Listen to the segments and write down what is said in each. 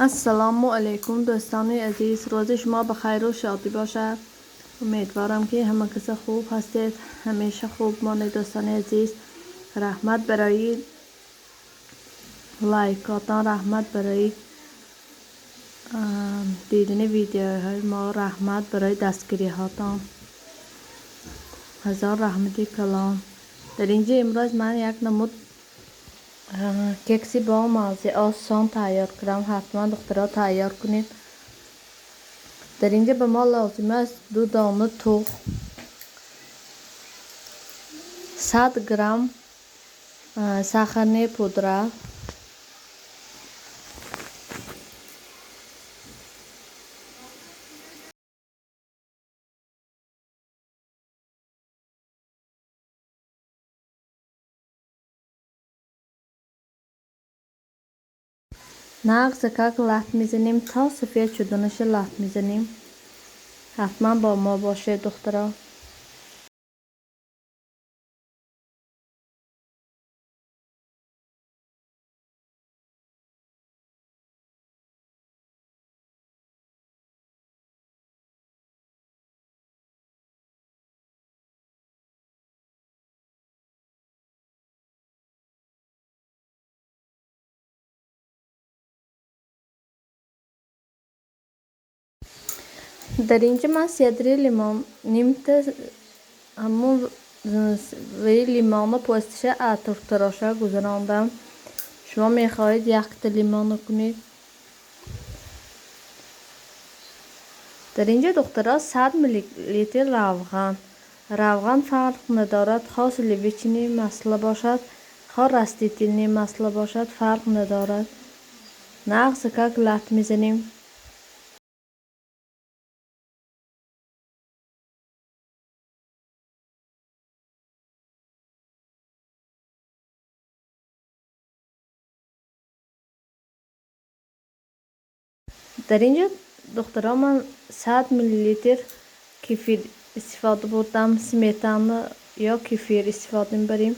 Ассалому алайкум, дӯстони азиз. Рӯзи шумо ба хайру шодӣ бошад. Умедворам, ки ҳама каса хуб ҳастед. Ҳамеша хуб монед, дӯстони азиз. Раҳмат барои лайкотон, раҳмат барои дидани видеоҳои мо, раҳмат барои дастгириҳотон. Ҳазор раҳмати калон. Дар инҷо имрӯз ман як намуд кекси бо мазза осон тайёр кардам. Ҳатман, духтаро, тайёр кунед. Дар инҷо ба мо лозим аст 2 дона тухм, 100 грамм сахарная пудра, нағзакак лат мезанем, то сафед шуданаша лат мезанем. Ҳатман бо мо бошед, духтаро. Дар инҷо ман седри лимон, нимта ҳамун лимоно пӯстиша турктароша гузарондам. Шумо мехоҳед, якта лимоно кунед. Дар инҷо, духтаро, 100 миллилитр равған. Равған фарқ надорад, хоҳ сливочное масло бошад, хоҳ растительное масло бошад, фарқ надорад. Нағзакак лат мезанем. Дар инҷо, духтаро, ман 100 миллилитр кефир истифода бурдам. Сметана ё кефир истифода мебарем.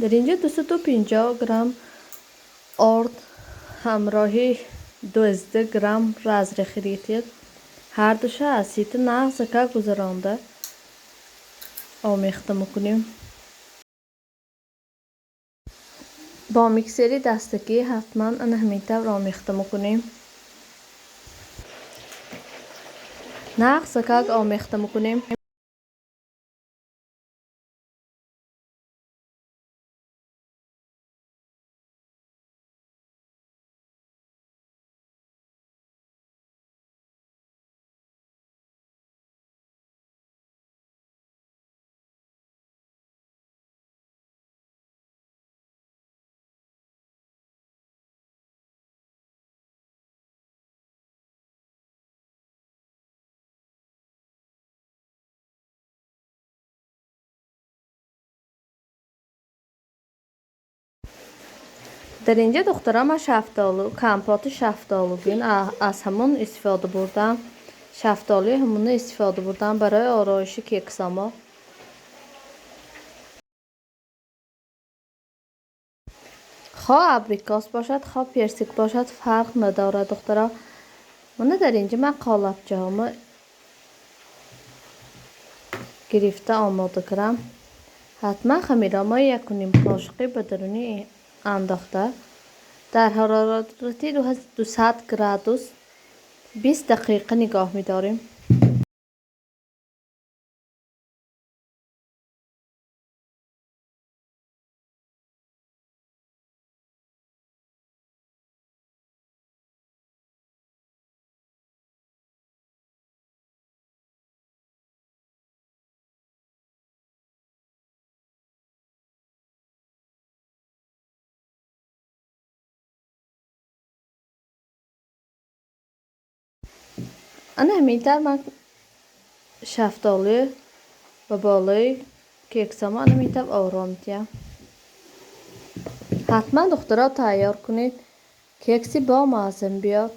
Дар инҷо 250 грамм орд ҳамроҳи 12 грамм разрыхлитель, ҳардуша аз сита нағзакак гузаронда омехта мекунем. Бо миксери дастакӣ ҳатман ана ҳамин тавр омехта мекунем. Нағзакак омехта мекунем. Дар инҷо, духтаро, ман шафтолу, компоти шафтолугин аз ҳамон истифода бурдам. Шафтолуи ҳамонро истифода бурдам барои ороиши кексамо. Хоҳ абрикос бошад, хоҳ персик бошад, фарқ надорад, духтаро. Мана дар инҷо ман қолабчаҳомо гирифта омода кардам. Ҳатман хамиромои 1,5 қошуқӣ ба даруни андохта, дар ҳарорати 200 градус 20 дақиқа нигоҳ медорем. Ана ҳамин тавр ман шафтолу ба болои кексамо ана ҳамин тавр ором медиҳам. Ҳатман, духтаро, тайёр кунед, кекси бомазза биёд.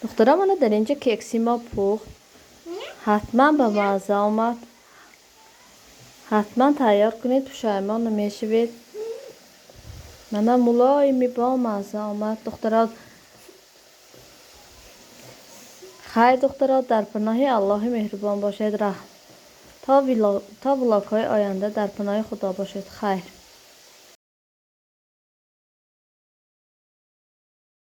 Духтара, мана дар инҷа кекси мо пухт. Ҳатман ба мазза омад. Ҳатман тайёр кунед, пушаймон намешавед. Мана мулоими бомазза омад, духтаро. Хайр, духтаро, дар паноҳи Аллоҳи меҳрубон бошед. Раҳм то влогҳои оянда дар паноҳи Худо бошед. Хайр.